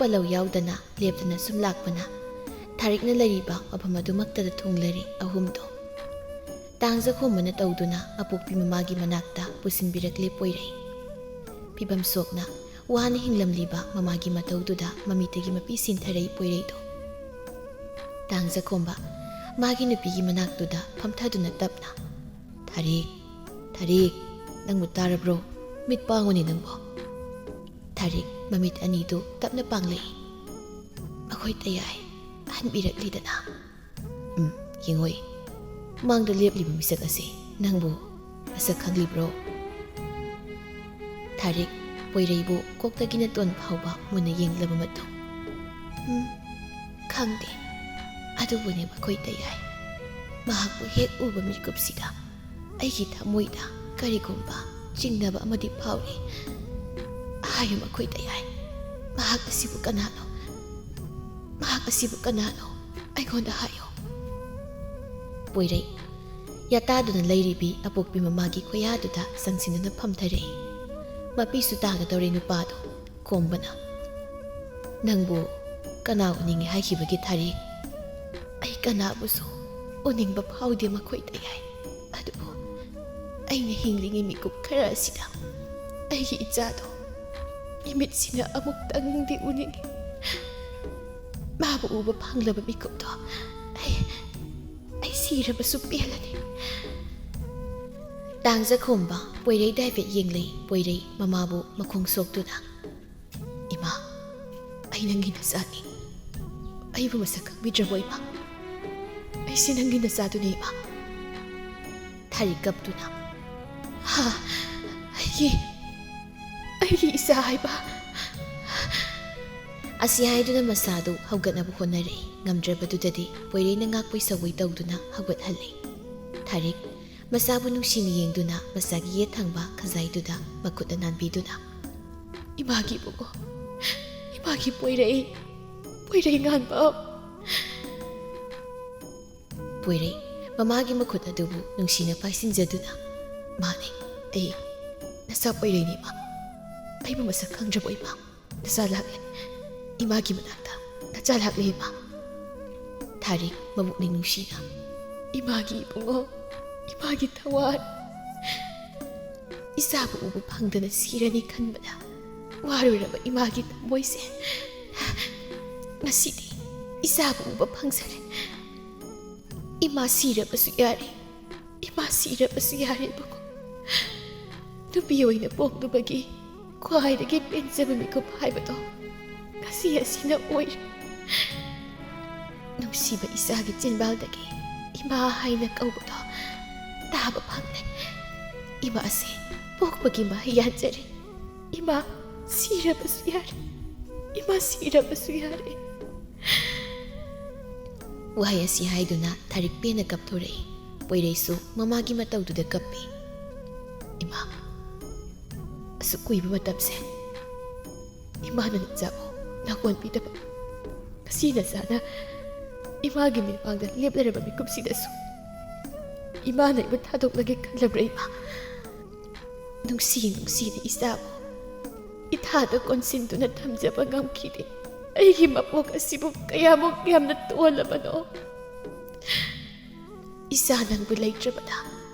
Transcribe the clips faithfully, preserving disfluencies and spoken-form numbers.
ꯄꯜꯂꯧ ꯌꯥꯎꯗꯅ ꯂꯦꯞꯇꯅ ꯁꯨꯝ ꯂꯥꯛꯄꯅ ꯊꯥꯔꯤꯛꯅ ꯂꯩꯔꯤꯕ ꯃꯐꯝ ꯑꯗꯨꯃꯛꯇꯗ ꯊꯨꯡꯂꯔꯦ ꯑꯍꯨꯝꯗꯣ꯫ ꯇꯥꯡꯖꯈꯣꯝꯕꯅ ꯇꯧꯗꯨꯅ ꯑꯄꯣꯛꯄꯤ ꯃꯃꯥꯒꯤ ꯃꯅꯥꯛꯇ ꯄꯨꯁꯤꯟꯕꯤꯔꯛꯂꯦ ꯄꯣꯏꯔꯩ꯫ ꯐꯤꯕꯝ ꯁꯣꯛꯅ ꯋꯥꯅ ꯍꯤꯡꯂꯝꯂꯤꯕ ꯃꯃꯥꯒꯤ ꯃꯇꯧꯗꯨꯗ ꯃꯃꯤꯠꯇꯒꯤ ꯃꯄꯤ ꯁꯤꯟꯊꯔꯛꯏ ꯄꯣꯏꯔꯩꯗꯣ꯫ ꯇꯥꯡꯖꯈꯣꯝꯕ ꯃꯥꯒꯤ ꯅꯨꯄꯤꯒꯤ ꯃꯅꯥꯛꯇꯨꯗ ꯐꯝꯊꯗꯨꯅ ꯇꯞꯅ, "ꯊꯥꯔꯤꯛ, ꯊꯥꯔꯤꯛ, ꯅꯪꯕꯨ ꯇꯥꯔꯕ꯭ꯔꯣ? ꯃꯤꯠ ꯄꯥꯡꯉꯨꯅꯦ ꯅꯪꯕꯨ꯫" ꯊꯥꯔꯤꯛ ꯃꯃꯤꯠ ꯑꯅꯤꯗꯨ ꯇꯞꯅ ꯄꯥꯡꯂꯛꯏ꯫ "ꯃꯈꯣꯏ ꯇꯌꯥꯏ ꯑꯍꯟꯕꯤꯔꯛꯂꯤꯗꯅ꯫ ꯎꯝ, ꯌꯦꯡꯉꯣꯏ, ꯃꯥꯡꯗ ꯂꯦꯞꯂꯤꯕ ꯃꯤꯁꯛ ꯑꯁꯤ ꯅꯪꯕꯨ ꯃꯁꯛ ꯈꯪꯂꯤꯕ꯭ꯔꯣ?" ꯊꯥꯔꯤꯛ ꯄꯣꯏꯔꯩꯕꯨ ꯀꯣꯛꯇꯒꯤꯅ ꯇꯣꯟ ꯐꯥꯎꯕ ꯃꯨꯟꯅ ꯌꯦꯡꯂꯕ ꯃꯇꯨꯡ, "ꯎꯝ, ꯈꯪꯗꯦ꯫ ꯑꯗꯨꯕꯨꯅꯦ ꯃꯈꯣꯏ ꯇꯌꯥꯏ꯫ ꯃꯍꯥꯛꯄꯨ ꯍꯦꯛ ꯎꯕ ꯃꯤꯀꯨꯞꯁꯤꯗ ꯑꯩꯒꯤ ꯊꯃꯣꯏꯗ ꯀꯔꯤꯒꯨꯝꯕ ꯆꯤꯡꯅꯕ ꯑꯃꯗꯤ ꯐꯥꯎꯔꯤ꯫ ꯍꯥꯏꯌꯨ ꯃꯈꯣꯏ ꯇꯌꯥꯏ, ꯃꯍꯥꯛ ꯑꯁꯤꯕꯨ ꯀꯅꯥꯅꯣ? ꯃꯍꯥꯛ ꯑꯁꯤꯕꯨ ꯀꯅꯥꯅꯣ? ꯑꯩꯉꯣꯟꯗ ꯍꯥꯏꯌꯨ꯫" ꯄꯣꯏꯔꯩ ꯌꯥꯇꯥꯗꯨꯅ ꯂꯩꯔꯤꯕꯤ ꯑꯄꯣꯛꯄꯤ ꯃꯃꯥꯒꯤ ꯈꯨꯌꯥꯗꯨꯗ ꯆꯪꯁꯤꯟꯗꯨꯅ ꯐꯝꯊꯔꯛꯏ꯫ ꯃꯄꯤꯁꯨ ꯇꯥꯒꯗꯧꯔꯦ ꯅꯨꯄꯥꯗꯣ꯫ ꯈꯣꯝꯕꯅ, "ꯅꯪꯕꯨ ꯀꯅꯥ ꯎꯅꯤꯡꯉꯤ ꯍꯥꯏꯈꯤꯕꯒꯦ ꯊꯥꯔꯤꯛ?" "ꯑꯩ ꯀꯅꯥꯕꯨꯁꯨ ꯎꯅꯤꯡꯕ ꯐꯥꯎꯗꯦ ꯃꯈꯣꯏ ꯇꯌꯥꯏ꯫ ꯑꯗꯨꯕꯨ ꯑꯩꯅ ꯍꯤꯡꯂꯤꯉꯩ ꯃꯤꯀꯨꯞ ꯈꯔ ꯑꯁꯤꯗ ꯑꯩꯒꯤ ꯏꯆꯥꯗꯣ ꯏꯃꯤꯠꯁꯤꯅ ꯑꯃꯨꯛꯇꯪꯗꯤ ꯎꯅꯤꯡꯉꯤ꯫ ꯃꯥꯕꯨ ꯎꯕ ꯐꯪꯂꯕ ꯃꯤꯀꯨꯞꯇꯣ ꯑꯩ, ꯑꯩ ꯁꯤꯔꯕꯁꯨ ꯄꯦꯜꯂꯅꯤ꯫" ꯇꯥꯡꯖꯈꯣꯝꯕ ꯄꯣꯏꯔꯩꯗ ꯍꯥꯏꯐꯦꯠ ꯌꯦꯡꯂꯩ꯫ ꯄꯣꯏꯔꯩ ꯃꯃꯥꯕꯨ ꯃꯈꯣꯡ ꯁꯣꯛꯇꯨꯅ, "ꯏꯃꯥ, ꯑꯩ ꯅꯪꯒꯤ ꯅꯆꯥꯅꯤ꯫ ꯑꯩꯕꯨ ꯃꯁꯛ ꯈꯪꯕꯤꯗ꯭ꯔꯕꯣ ꯏꯃꯥ? ꯑꯩꯁꯦ ꯅꯪꯒꯤ ꯅꯆꯥꯗꯨꯅꯤ ꯏꯃꯥ꯫" ꯊꯥꯔꯤꯛ ꯀꯞꯇꯨꯅ, "ꯍꯥ? ꯑꯩꯒꯤ, ꯑꯩꯒꯤ ꯏꯆꯥ ꯍꯥꯏꯕ?" ꯑꯁꯤ ꯍꯥꯏꯗꯨꯅ ꯃꯁꯥꯗꯨ ꯍꯧꯒꯠꯅꯕ ꯍꯣꯠꯅꯔꯛꯏ꯫ ꯉꯝꯗ꯭ꯔꯕꯗꯨꯗꯗꯤ ꯄꯣꯏꯔꯩꯅ ꯉꯥꯛꯄꯩ ꯁꯧꯒꯩ ꯇꯧꯗꯨꯅ ꯍꯧꯒꯠꯍꯜꯂꯤ꯫ ꯊꯥꯔꯤꯛ ꯃꯆꯥꯕꯨ ꯅꯨꯡꯁꯤꯅ ꯌꯦꯡꯗꯨꯅ ꯃꯆꯥꯒꯤ ꯌꯦꯠ ꯊꯪꯕ ꯈꯖꯥꯏꯗꯨꯗ ꯃꯈꯨꯠꯅ ꯅꯥꯟꯕꯤꯗꯨꯅ, "ꯏꯃꯥꯒꯤ ꯏꯕꯨꯡꯉꯣ, ꯏꯃꯥꯒꯤ ꯄꯣꯏꯔꯩ, ꯄꯣꯏꯔꯩ ꯉꯥꯟꯕ꯫" ꯄꯣꯏꯔꯩ ꯃꯃꯥꯒꯤ ꯃꯈꯨꯠ ꯑꯗꯨꯕꯨ ꯅꯨꯡꯁꯤꯅ ꯄꯥꯏꯁꯤꯟꯖꯗꯨꯅ, "ꯃꯥꯅꯤ, ꯑꯩ ꯅꯆꯥ ꯄꯣꯏꯔꯩꯅꯤ ꯏꯃꯥ꯫ ꯑꯩꯕꯨ ꯃꯁꯛ ꯈꯪꯗ꯭ꯔꯕꯣ ꯏꯃꯥ? ꯅꯆꯥ ꯂꯥꯛꯂꯦ꯫ ꯏꯃꯥꯒꯤ ꯃꯅꯥꯛꯇ ꯅꯆꯥ ꯂꯥꯛꯂꯦ, ꯏꯃꯥ꯫ ꯊꯥꯔꯤꯛ ꯃꯕꯨꯛꯅꯤꯡ ꯅꯨꯡꯁꯤꯅ, "ꯏꯃꯥꯒꯤ ꯏꯕꯨꯡꯉꯣ, ꯏꯃꯥꯒꯤ ꯊꯋꯥꯏ, ꯏꯆꯥꯕꯨ ꯎꯕ ꯐꯪꯗꯅ ꯁꯤꯔꯅꯤ ꯈꯟꯕꯗ ꯋꯥꯔꯨꯔꯕ ꯏꯃꯥꯒꯤ ꯊꯃꯣꯏꯁꯦ ꯉꯁꯤꯗꯤ ꯏꯆꯥꯕꯨ ꯎꯕ ꯐꯪꯖꯔꯦ꯫ ꯏꯃꯥ ꯁꯤꯔꯕꯁꯨ ꯌꯥꯔꯦ, ꯏꯃꯥ ꯁꯤꯔꯕꯁꯨ ꯌꯥꯔꯦ ꯏꯕꯨꯡꯉꯣ꯫ ꯅꯨꯄꯤ ꯑꯣꯏꯅ ꯄꯣꯛꯂꯨꯕꯒꯤ ꯈ꯭ꯋꯥꯏꯗꯒꯤ ꯄꯦꯟꯖꯕ ꯃꯤꯀꯨꯞ ꯍꯥꯏꯕꯗꯣ ꯉꯁꯤ ꯑꯁꯤꯅ ꯑꯣꯏꯔꯦ꯫ ꯅꯨꯡꯁꯤꯕ ꯏꯆꯥꯒꯤ ꯆꯤꯟꯕꯥꯜꯗꯒꯤ ꯏꯃꯥ ꯍꯥꯏꯅ ꯀꯧꯕꯗꯣ ꯇꯥꯕ ꯐꯪꯂꯦ꯫ ꯏꯃꯥꯁꯦ ꯄꯣꯛꯄꯒꯤ ꯃꯍꯩ ꯌꯥꯟꯖꯔꯦ꯫ ꯏꯃꯥ ꯁꯤꯔꯕꯁꯨ ꯌꯥꯔꯦ, ꯏꯃꯥ ꯁꯤꯔꯕꯁꯨ ꯌꯥꯔꯦ"꯫ ꯋꯥꯍꯩ ꯑꯁꯤ ꯍꯥꯏꯗꯨꯅ ꯊꯥꯔꯤꯛ ꯄꯦꯟꯅ ꯀꯞꯊꯣꯔꯛꯏ꯫ ꯄꯣꯏꯔꯩꯁꯨ ꯃꯃꯥꯒꯤ ꯃꯇꯧꯗꯨꯗ ꯀꯞꯄꯤ꯫ "ꯏꯃꯥ, ꯑꯁꯨꯛ ꯀꯨꯏꯕ ꯃꯇꯝꯁꯦ ꯏꯃꯥꯅ ꯅꯆꯥꯕꯨ ꯅꯥꯀꯣꯟꯕꯤꯗꯕ, ꯉꯁꯤ ꯅꯆꯥꯅ ꯏꯃꯥꯒꯤ ꯃꯤꯠꯃꯥꯡꯗ ꯂꯦꯞꯂꯔꯕ ꯃꯤꯀꯨꯞꯁꯤꯗꯁꯨ ꯏꯃꯥꯅ ꯑꯩꯕꯨ ꯊꯥꯗꯣꯛꯂꯒꯦ ꯈꯜꯂꯕ꯭ꯔꯥ ꯏꯃꯥ? ꯅꯨꯡꯁꯤ ꯅꯨꯡꯁꯤꯅ ꯏꯆꯥꯕꯨ ꯏꯊꯥꯗ ꯀꯣꯟꯁꯤꯟꯗꯨꯅ ꯊꯝꯖꯕ ꯉꯝꯈꯤꯗꯦ꯫ ꯑꯩꯒꯤ ꯃꯄꯣꯛ ꯑꯁꯤꯕꯨ ꯀꯌꯥꯃꯨꯛ ꯌꯥꯝꯅ ꯇꯣꯜꯂꯕꯅꯣ? ꯏꯆꯥ, ꯅꯪꯕꯨ ꯂꯩꯇ꯭ꯔꯕꯗ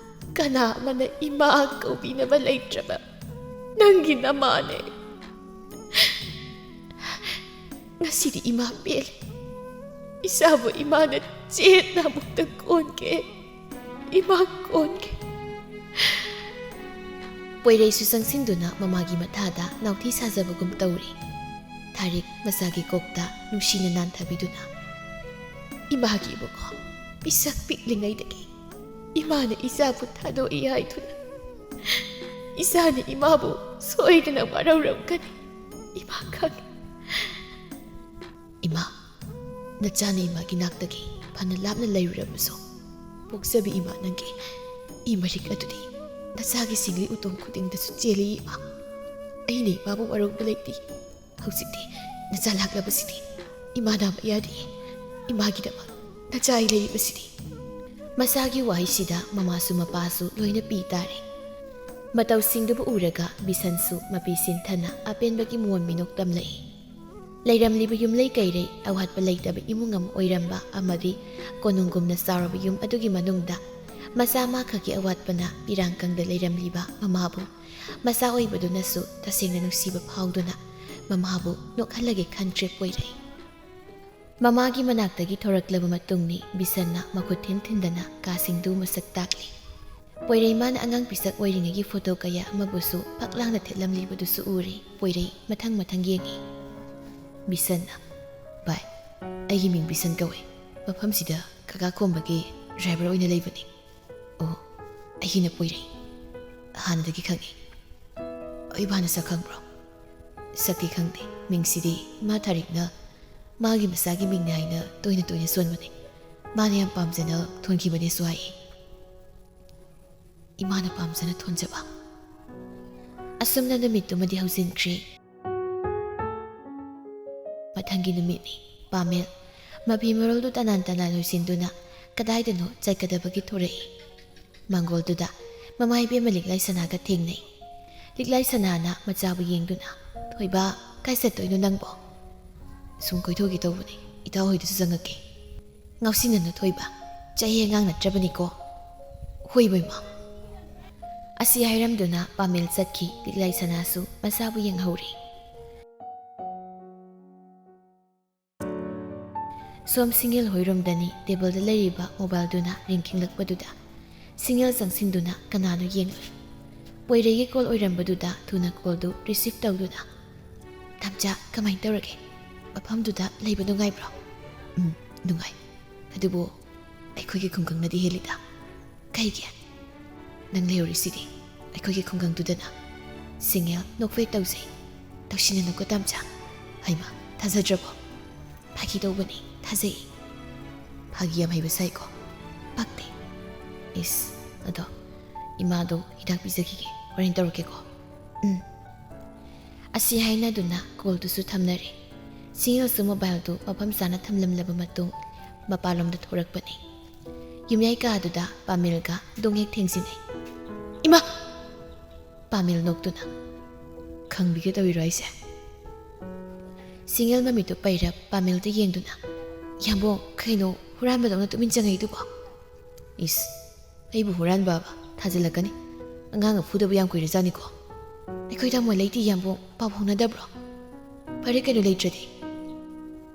ꯀꯅꯥ ꯑꯃꯅ ꯏꯃꯥ ꯀꯧꯕꯤꯅꯕ ꯂꯩꯇ꯭ꯔꯕ ꯅꯪꯒꯤ ꯅꯃꯥꯅꯦ꯫ ꯉꯁꯤꯗꯤ ꯏꯃꯥ ꯄꯦꯜꯂꯦ꯫ ꯏꯆꯥꯕꯨ ꯏꯃꯥꯅ ꯆꯦꯠꯅ ꯑꯃꯨꯛꯇ ꯀꯣꯟꯒꯦ, ꯏꯃꯥ ꯀꯣꯟꯒꯦ"꯫ ꯄꯣꯏꯔꯩꯁꯨ ꯆꯪꯁꯤꯟꯗꯨꯅ ꯃꯃꯥꯒꯤ ꯃꯊꯥꯗ ꯅꯥꯎꯊꯤ ꯁꯥꯖꯕꯒꯨꯝ ꯇꯧꯔꯤ꯫ ꯊꯥꯔꯤꯛ ꯃꯆꯥꯒꯤ ꯀꯣꯛꯇ ꯅꯨꯡꯁꯤꯅ ꯅꯥꯟꯊꯕꯤꯗꯨꯅ, "ꯏꯃꯥꯒꯤ ꯏꯕꯨꯡꯉꯣ, ꯄꯤꯁꯛ ꯄꯤꯛꯂꯤꯉꯩꯗꯒꯤ ꯏꯃꯥꯅ ꯏꯆꯥꯕꯨ ꯊꯥꯗꯣꯛꯏ ꯍꯥꯏꯗꯨꯅ ꯏꯆꯥꯅ ꯏꯃꯥꯕꯨ ꯁꯣꯏꯗꯅ ꯋꯥꯔꯧꯔꯝꯒꯅꯤ꯫ ꯏꯃꯥ ꯈꯪꯏ"꯫ "ꯏꯃꯥ, ꯅꯆꯥꯅ ꯏꯃꯥꯒꯤ ꯅꯥꯛꯇꯒꯤ ꯐꯅ ꯂꯥꯞꯅ ꯂꯩꯔꯨꯔꯕꯁꯨ, ꯄꯣꯛꯆꯕꯤ ꯏꯃꯥ ꯅꯪꯒꯤ ꯏ ꯃꯔꯤꯛ ꯑꯗꯨꯗꯤ ꯅꯆꯥꯒꯤ ꯁꯤꯡꯂꯤ ꯎꯇꯣꯡ ꯈꯨꯗꯤꯡꯗꯁꯨ ꯆꯦꯜꯂꯤ ꯏꯃꯥ꯫ ꯑꯩꯅ ꯏꯃꯥꯕꯨ ꯋꯥꯔꯧꯕ ꯂꯩꯇꯦ꯫ ꯍꯧꯖꯤꯛꯇꯤ ꯅꯆꯥ ꯂꯥꯛꯂꯕꯁꯤꯗꯤ ꯏꯃꯥ ꯅꯥꯕ ꯌꯥꯗꯦ꯫ ꯏꯃꯥꯒꯤꯗꯃꯛ ꯅꯆꯥ ꯑꯩ ꯂꯩꯔꯤꯕꯁꯤꯗꯤ"꯫ ꯃꯆꯥꯒꯤ ꯋꯥꯍꯩꯁꯤꯗ ꯃꯃꯥꯁꯨ ꯃꯄꯥꯁꯨ ꯂꯣꯏꯅ ꯄꯤ ꯇꯥꯔꯦ꯫ ꯃꯇꯧꯁꯤꯡꯗꯨꯕꯨ ꯎꯔꯒ ꯕꯤꯁꯟꯁꯨ ꯃꯄꯤ ꯁꯤꯟꯊꯅ ꯑꯄꯦꯟꯕꯒꯤ ꯃꯣꯟ ꯃꯤꯅꯣꯛ ꯇꯝꯂꯛꯏ꯫ ꯂꯩꯔꯝꯂꯤꯕ ꯌꯨꯝꯂꯩ ꯀꯩꯔꯩ ꯑꯋꯥꯠꯄ ꯂꯩꯇꯕ ꯏꯃꯨꯡ ꯑꯃ ꯑꯣꯏꯔꯝꯕ ꯑꯃꯗꯤ ꯀꯣꯅꯨꯡꯒꯨꯝꯅ ꯆꯥꯎꯔꯕ ꯌꯨꯝ ꯑꯗꯨꯒꯤ ꯃꯅꯨꯡꯗ ꯃꯆꯥ ꯑꯃꯈꯛꯀꯤ ꯑꯋꯥꯠꯄꯅ ꯄꯤꯔꯥꯡ ꯀꯪꯗ ꯂꯩꯔꯝꯂꯤꯕ ꯃꯃꯥꯕꯨ, ꯃꯆꯥ ꯑꯣꯏꯕꯗꯨꯅꯁꯨ ꯇꯁꯦꯡꯅ ꯅꯨꯡꯁꯤꯕ ꯐꯥꯎꯗꯨꯅ ꯃꯃꯥꯕꯨ ꯅꯣꯛꯍꯜꯂꯒꯦ ꯈꯟꯗ꯭ꯔꯦ ꯄꯣꯏꯔꯩ꯫ ꯃꯃꯥꯒꯤ ꯃꯅꯥꯛꯇꯒꯤ ꯊꯣꯔꯛꯂꯕ ꯃꯇꯨꯡꯅꯤ ꯕꯤꯁꯟꯅ ꯃꯈꯨꯠ ꯊꯤꯟ ꯊꯤꯟꯗꯅ ꯀꯥꯁꯤꯡꯗꯨ ꯃꯁꯛ ꯇꯥꯛꯂꯤ꯫ ꯄꯣꯏꯔꯩ ꯃꯥꯅ ꯑꯉꯥꯡ ꯄꯤꯁꯛ ꯑꯣꯏꯔꯤꯉꯩꯒꯤ ꯐꯣꯇꯣ ꯀꯌꯥ ꯑꯃꯕꯨꯁꯨ ꯐꯛ ꯂꯥꯡꯅ ꯊꯦꯠꯂꯝꯂꯤꯕꯗꯨꯁꯨ ꯎꯔꯦ꯫ ꯄꯣꯏꯔꯩ ꯃꯊꯪ ꯃꯊꯪ ꯌꯦꯡꯉꯤ꯫ ꯕꯤꯁꯟꯅ, "ꯚꯥꯏ, ꯑꯩꯒꯤ ꯃꯤꯡ ꯕꯤꯁꯟ ꯀꯧꯏ꯫ ꯃꯐꯝꯁꯤꯗ ꯀꯀꯥ ꯈꯣꯝꯕꯒꯤ ꯗ꯭ꯔꯥꯏꯚꯔ ꯑꯣꯏꯅ ꯂꯩꯕꯅꯤ꯫" "ꯑꯣ, ꯑꯩꯒꯤꯅ ꯄꯣꯏꯔꯩ꯫ ꯍꯥꯟꯅꯗꯒꯤ ꯈꯪꯉꯤ꯫" "ꯑꯩ ꯏꯕꯥꯅ ꯁꯛ ꯈꯪꯕ꯭ꯔꯣ?" "ꯁꯛꯇꯤ ꯈꯪꯗꯦ꯫ ꯃꯤꯡꯁꯤꯗꯤ ꯏꯃꯥ ꯊꯥꯔꯤꯛꯅ ꯃꯥꯒꯤ ꯃꯆꯥꯒꯤ ꯃꯤꯡꯅꯤ ꯍꯥꯏꯅ ꯇꯣꯏꯅ ꯇꯣꯏꯅ ꯁꯣꯟꯕꯅꯤ꯫ ꯃꯥꯅ ꯌꯥꯝ ꯄꯥꯝꯖꯅ ꯊꯣꯟꯈꯤꯕꯅꯦꯁꯨ ꯍꯥꯏ꯫" ꯏꯃꯥꯅ ꯄꯥꯝꯖꯅ ꯊꯣꯟꯖꯕ꯫ ꯑꯁꯨꯝꯅ ꯅꯨꯃꯤꯠꯇꯨꯃꯗꯤ ꯍꯧꯖꯤꯟꯈ꯭ꯔꯦ꯫ ꯃꯊꯪꯒꯤ ꯅꯨꯃꯤꯠꯅꯤ꯫ ꯄꯥꯃꯦꯜ ꯃꯐꯤ ꯃꯔꯣꯜꯗꯨ ꯇꯅꯥꯟ ꯇꯅꯥꯟ ꯂꯣꯏꯁꯤꯟꯗꯨꯅ ꯀꯗꯥꯏꯗꯅꯣ ꯆꯠꯀꯗꯕꯒꯤ ꯊꯣꯔꯛꯏ꯫ ꯃꯥꯡꯒꯣꯜꯗꯨꯗ ꯃꯃꯥ ꯏꯕꯦꯝꯃ ꯂꯤꯛꯂꯥꯏ ꯁꯅꯥꯒ ꯊꯦꯡꯅꯩ꯫ ꯂꯤꯛꯂꯥꯏ ꯁꯅꯥꯅ ꯃꯆꯥꯕꯨ ꯌꯦꯡꯗꯨꯅ, "ꯊꯣꯏꯕ, ꯀꯥꯏ ꯆꯠꯇꯣꯏꯅꯣ ꯅꯪꯕꯣ?" "ꯁꯨꯝ ꯀꯣꯏꯊꯣꯛꯀꯦ ꯇꯧꯕꯅꯦ, ꯏꯇꯥꯎ ꯍꯣꯏꯗꯁꯨ ꯆꯪꯉꯛꯀꯦ꯫" "ꯉꯥꯎꯁꯤꯟꯅꯅꯨ ꯊꯣꯏꯕ, ꯆꯍꯤ ꯑꯉꯥꯡ ꯅꯠꯇ꯭ꯔꯕꯅꯤꯀꯣ꯫" "ꯍꯣꯏ ꯏꯕꯦꯝꯃ꯫" ꯑꯁꯤ ꯍꯥꯏꯔꯝꯗꯨꯅ ꯄꯥꯃꯦꯜ ꯆꯠꯈꯤ꯫ ꯂꯤꯛꯂꯥꯏ ꯁꯅꯥꯁꯨ ꯃꯆꯥꯕꯨ ꯌꯦꯡꯍꯧꯔꯤ꯫ ꯁꯣꯝ ꯁꯤꯡꯉꯦꯜ ꯍꯣꯏꯔꯣꯝꯗꯅꯤ꯫ ꯇꯦꯕꯜꯗ ꯂꯩꯔꯤꯕ ꯃꯣꯕꯥꯏꯜꯗꯨꯅ ꯔꯤꯡ ꯈꯤꯡꯂꯛꯄꯗꯨꯗ ꯁꯤꯡꯉꯦꯜ ꯆꯪꯁꯤꯟꯗꯨꯅ ꯀꯅꯥꯅꯣ ꯌꯦꯡꯂꯨꯏ꯫ ꯄꯣꯏꯔꯩꯒꯤ ꯀꯣꯜ ꯑꯣꯏꯔꯝꯕꯗꯨꯗ ꯊꯨꯅ ꯀꯣꯜꯗꯨ ꯔꯤꯁꯤꯞ ꯇꯧꯗꯨꯅ, "ꯇꯥꯝꯆꯥ, ꯀꯃꯥꯏꯅ ꯇꯧꯔꯒꯦ? ꯃꯐꯝꯗꯨꯗ ꯂꯩꯕ ꯅꯨꯡꯉꯥꯏꯕ꯭ꯔꯣ?" "ꯎꯝ, ꯅꯨꯡꯉꯥꯏ꯫ ꯑꯗꯨꯕꯨ ꯑꯩꯈꯣꯏꯒꯤ ꯈꯨꯡꯒꯪꯅꯗꯤ ꯍꯦꯜꯂꯤꯗ꯫" "ꯀꯩꯒꯤ?" "ꯅꯪ ꯂꯩꯍꯧꯔꯤꯁꯤꯗꯤ ꯑꯩꯈꯣꯏꯒꯤ ꯈꯨꯡꯒꯪꯗꯨꯗꯅ꯫" ꯁꯤꯡꯉꯦꯜ ꯅꯣꯛꯐꯦꯠ ꯇꯧꯖꯩ꯫ "ꯇꯧꯁꯤꯟꯅꯅꯨꯀꯣ ꯇꯥꯝꯆꯥ꯫" "ꯍꯩꯃꯥ, ꯊꯥꯖꯗ꯭ꯔꯕꯣ?" "ꯐꯥꯒꯤ ꯇꯧꯕꯅꯤ, ꯊꯥꯖꯩ꯫" "ꯐꯥꯒꯤ ꯌꯥꯝ ꯍꯩꯕ ꯁꯥꯏꯀꯣ꯫" "ꯄꯛꯇꯦ꯫" "ꯏꯁ, ꯑꯗꯣ ꯏꯃꯥꯗꯣ ꯍꯤꯗꯥꯛ ꯄꯤꯖꯈꯤꯒꯦ, ꯍꯣꯔꯦꯟ ꯇꯧꯔꯛꯀꯦꯀꯣ꯫" "ꯎꯝ꯫" ꯑꯁꯤ ꯍꯥꯏꯅꯗꯨꯅ ꯀꯣꯜꯗꯨꯁꯨ ꯊꯝꯅꯔꯦ꯫ ꯁꯤꯡꯉꯦꯜꯁꯨ ꯃꯣꯕꯥꯏꯜꯗꯨ ꯃꯐꯝ ꯆꯥꯅ ꯊꯝꯂꯝꯂꯕ ꯃꯇꯨꯡ ꯃꯄꯥꯟꯂꯣꯝꯗ ꯊꯣꯔꯛꯄꯅꯤ꯫ ꯌꯨꯝꯌꯥꯏ ꯀꯥꯗꯨꯗ ꯄꯥꯃꯦꯜꯒ ꯗꯣꯡ ꯍꯦꯛ ꯊꯦꯡꯖꯤꯟꯅꯩ꯫ "ꯏꯃꯥ!" ꯄꯥꯃꯦꯜ ꯅꯣꯛꯇꯨꯅ, "ꯈꯪꯕꯤꯒꯦ ꯇꯧꯔꯤꯔꯣ ꯑꯩꯁꯦ?" ꯁꯤꯡꯉꯦꯜ ꯃꯃꯤꯠꯇꯨ ꯄꯩꯔꯞ ꯄꯥꯃꯦꯜꯗ ꯌꯦꯡꯗꯨꯅ, "ꯌꯥꯝꯕꯣꯡ, ꯀꯩꯅꯣ ꯍꯨꯔꯥꯟꯕꯗꯧꯅ ꯇꯨꯃꯤꯟ ꯆꯪꯉꯛꯏꯗꯨꯕꯣ?" "ꯏꯁ, ꯑꯩꯕꯨ ꯍꯨꯔꯥꯟꯕꯕ? ꯊꯥꯖꯤꯜꯂꯛꯀꯅꯤ꯫ ꯑꯉꯥꯡꯒ ꯐꯨꯗꯕ ꯌꯥꯝ ꯀꯨꯏꯔꯖꯥꯠꯅꯤꯀꯣ꯫ ꯑꯩꯈꯣꯏ ꯇꯥꯃꯣ ꯂꯩꯇꯦ ꯌꯥꯝꯕꯣꯡ, ꯄꯥꯎ ꯐꯥꯎꯅꯗꯕ꯭ꯔꯣ?" "ꯐꯔꯦ ꯀꯩꯅꯣ ꯂꯩꯇ꯭ꯔꯗꯤ꯫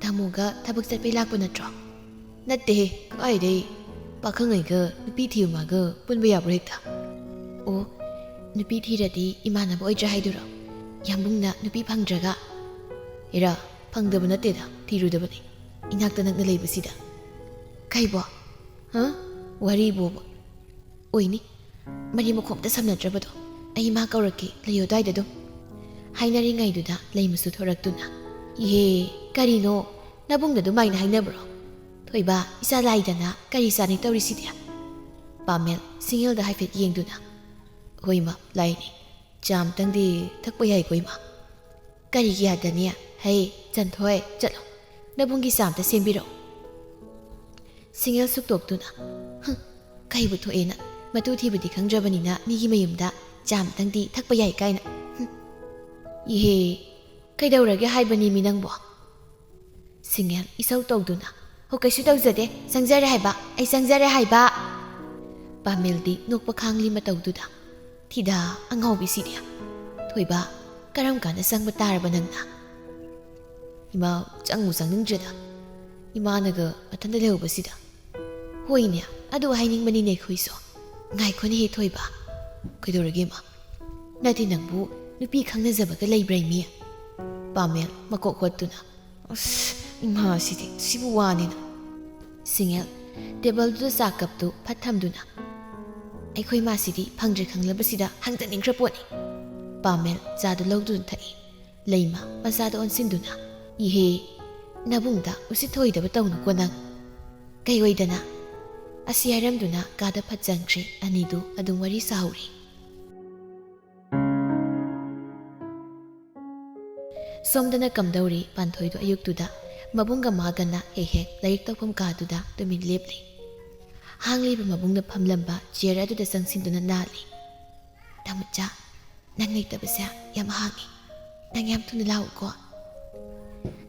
ꯇꯥꯃꯣꯒ ꯊꯕꯛ ꯆꯠꯄꯩ ꯂꯥꯛꯄ ꯅꯠꯇ꯭ꯔꯣ?" "ꯅꯠꯇꯦꯍꯦ, ꯀꯥꯏꯗꯩ? ꯄꯥꯈꯪꯉꯩꯒ ꯅꯨꯄꯤ ꯊꯤꯕ ꯃꯥꯒ ꯄꯨꯟꯕ ꯌꯥꯕ꯭ꯔꯣ ꯍꯦꯛꯇ?" "ꯑꯣ, ꯅꯨꯄꯤ ꯊꯤꯔꯗꯤ ꯏꯃꯥꯟꯅꯕ ꯑꯣꯏꯗ꯭ꯔꯥ ꯍꯥꯏꯗꯨꯔꯣ? ꯌꯥꯝꯕꯨꯡꯅ ꯅꯨꯄꯤ ꯐꯪꯗ꯭ꯔꯒ?" "ꯏꯔꯥ, ꯐꯪꯗꯕ ꯅꯠꯇꯦꯗ, ꯊꯤꯔꯨꯗꯕꯅꯤ꯫ ꯏꯅꯥꯛꯇ ꯅꯛꯅ ꯂꯩꯕꯁꯤꯗ꯫" "ꯀꯩꯕꯣ? ꯍꯥ? ꯋꯥꯔꯤꯕꯣꯕ?" "ꯑꯣꯏꯅꯤ, ꯃꯔꯤ ꯃꯈꯣꯡꯇ ꯁꯝꯅꯗ꯭ꯔꯕꯗꯣ꯫ ꯑꯩ ꯃꯥ ꯀꯧꯔꯛꯀꯦ, ꯂꯩꯌꯣ ꯑꯗꯨꯋꯥꯏꯗ ꯑꯗꯨꯝ꯫" ꯍꯥꯏꯅꯔꯤꯉꯩꯗꯨꯗ ꯂꯩꯃꯁꯨ ꯊꯣꯔꯛꯇꯨꯅ, "ꯏꯍꯦ, ꯀꯔꯤꯅꯣ? ꯅꯕꯨꯡꯅ ꯑꯗꯨꯃꯥꯏꯅ ꯍꯥꯏꯅꯕ꯭ꯔꯣ? ꯊꯣꯏꯕ, ꯏꯆꯥ ꯂꯥꯏꯗꯅ ꯀꯔꯤ ꯆꯥꯅꯤ ꯇꯧꯔꯤꯁꯤꯗꯤ?" ꯄꯥꯃꯦꯜ ꯁꯤꯡꯉꯦꯜꯗ ꯍꯥꯏꯐꯦꯠ ꯌꯦꯡꯗꯨꯅ, "ꯍꯣꯏ ꯏꯃꯥ, ꯂꯥꯏꯅꯤ꯫ ꯆꯥ ꯑꯝꯇꯪꯗꯤ ꯊꯛꯄ ꯌꯥꯏꯀꯣ ꯏꯃꯥ?" "ꯀꯔꯤꯒꯤ ꯌꯥꯗꯅꯤ? ꯍꯩ, ꯆꯟꯊꯣꯏ, ꯆꯠꯂꯣ꯫ ꯅꯕꯨꯡꯒꯤ ꯆꯥ ꯑꯝꯇ ꯁꯦꯝꯕꯤꯔꯛꯑꯣ꯫" ꯁꯤꯡꯉꯦꯜ ꯁꯨꯛꯇꯣꯛꯇꯨꯅ, "ꯍꯨꯝ, ꯀꯩꯕꯨ ꯊꯣꯛꯑꯦꯅ? ꯃꯇꯨ ꯊꯤꯕꯗꯤ ꯈꯪꯗ꯭ꯔꯕꯅꯤꯅ ꯃꯤꯒꯤ ꯃꯌꯨꯝꯗ ꯆꯥ ꯑꯝꯇꯪꯗꯤ ꯊꯛꯄ ꯌꯥꯏ ꯀꯥꯏꯅ꯫ ꯍꯨꯝ꯫ ꯏꯍꯦ, ꯀꯩꯗꯧꯔꯒꯦ ꯍꯥꯏꯕꯅꯤ ꯃꯤ ꯅꯪꯕꯣ?" ꯁꯤꯡꯉꯦꯜ ꯏꯁꯧ ꯇꯧꯗꯨꯅ, "ꯍꯣ, ꯀꯩꯁꯨ ꯇꯧꯖꯗꯦ, ꯆꯪꯖꯔꯦ ꯍꯥꯏꯕ, ꯑꯩ ꯆꯪꯖꯔꯦ ꯍꯥꯏꯕ!" ꯄꯥꯃꯦꯜꯗꯤ ꯅꯣꯛꯄ ꯈꯥꯡꯂꯤ ꯃꯇꯧꯗꯨꯗ, "ꯊꯤꯗꯥ, ꯑꯉꯥꯎꯕꯤꯁꯤꯗꯤ꯫ ꯊꯣꯏꯕ, ꯀꯔꯝ ꯀꯥꯟꯗ ꯆꯪꯕ ꯇꯥꯔꯕ ꯅꯪꯅ?" "ꯏꯃꯥ, ꯆꯪꯕꯨ ꯆꯪꯅꯤꯡꯗ꯭ꯔꯦꯗ, ꯏꯃꯥꯅꯒ ꯃꯊꯟꯇ ꯂꯩꯍꯧꯕꯁꯤꯗ꯫" "ꯍꯣꯏꯅꯦ, ꯑꯗꯨ ꯍꯥꯏꯅꯤꯡꯕꯅꯤꯅꯦ ꯑꯩꯈꯣꯏꯁꯨ꯫ ꯉꯥꯏꯈꯣꯅꯦꯍꯦ ꯊꯣꯏꯕ꯫" "ꯀꯩꯗꯧꯔꯒꯦ ꯏꯃꯥ?" "ꯅꯠꯇꯦ, ꯅꯪꯕꯨ ꯅꯨꯄꯤ ꯈꯪꯅꯖꯕꯒ ꯂꯩꯕ꯭ꯔꯥ ꯏꯃꯤ?" ꯄꯥꯃꯦꯜ ꯃꯀꯣꯛ ꯍꯣꯠꯇꯨꯅ, "ꯑꯁ, ꯏꯃꯥꯁꯤꯗꯤ ꯁꯤꯕꯨ ꯋꯥꯅꯤꯅ꯫" ꯁꯤꯡꯉꯦꯜ ꯇꯦꯕꯜꯗꯨꯗ ꯆꯥ ꯀꯞꯇꯨ ꯐꯠ ꯊꯝꯗꯨꯅ, "ꯑꯩꯈꯣꯏ ꯃꯥꯁꯤꯗꯤ ꯐꯪꯗ꯭ꯔꯦ ꯈꯪꯂꯕꯁꯤꯗ ꯍꯪꯖꯅꯤꯡꯈ꯭ꯔ ꯄꯣꯠꯅꯤ꯫" ꯄꯥꯃꯦꯜ ꯆꯥꯗꯨ ꯂꯧꯗꯨꯅ ꯊꯛꯏ꯫ ꯂꯩꯃ ꯃꯆꯥꯗ ꯑꯣꯟꯁꯤꯟꯗꯨꯅ, "ꯏꯍꯦ, ꯅꯕꯨꯡꯗ ꯎꯁꯤꯠ ꯊꯑꯣꯏꯗꯕ ꯇꯧꯅꯨꯀꯣ ꯅꯪ꯫ ꯀꯩ ꯑꯣꯏꯗꯅ?" ꯑꯁꯤ ꯍꯥꯏꯔꯝꯗꯨꯅ ꯀꯥꯗ ꯐꯠ ꯆꯪꯈ꯭ꯔꯦ꯫ ꯑꯅꯤꯗꯨ ꯑꯗꯨꯝ ꯋꯥꯔꯤ ꯁꯥꯍꯧꯔꯤ꯫ ꯁꯣꯝꯗꯅ ꯀꯝꯗꯧꯔꯤ ꯄꯥꯟꯊꯣꯏꯗꯣ ꯑꯌꯨꯛꯇꯨꯗ ꯃꯕꯨꯡꯒ ꯃꯥꯒꯅ ꯍꯦꯛ ꯍꯦꯛ ꯂꯥꯏꯔꯤꯛ ꯇꯧꯐꯝ ꯀꯥꯗꯨꯗ ꯇꯨꯃꯤꯟ ꯂꯦꯞꯂꯤ꯫ ꯍꯥꯡꯂꯤꯕ ꯃꯕꯨꯡꯅ ꯐꯝꯂꯝꯕ ꯆꯤꯌꯔ ꯑꯗꯨꯗ ꯆꯪꯁꯤꯟꯗꯨꯅ ꯅꯥꯜꯂꯤ꯫ "ꯇꯥꯃꯨꯆꯥ, ꯅꯪ ꯂꯩꯇꯕꯁꯦ ꯌꯥꯝ ꯍꯥꯡꯉꯤ꯫ ꯅꯪ ꯌꯥꯝ ꯊꯨꯅ ꯂꯥꯛꯎꯀꯣ꯫"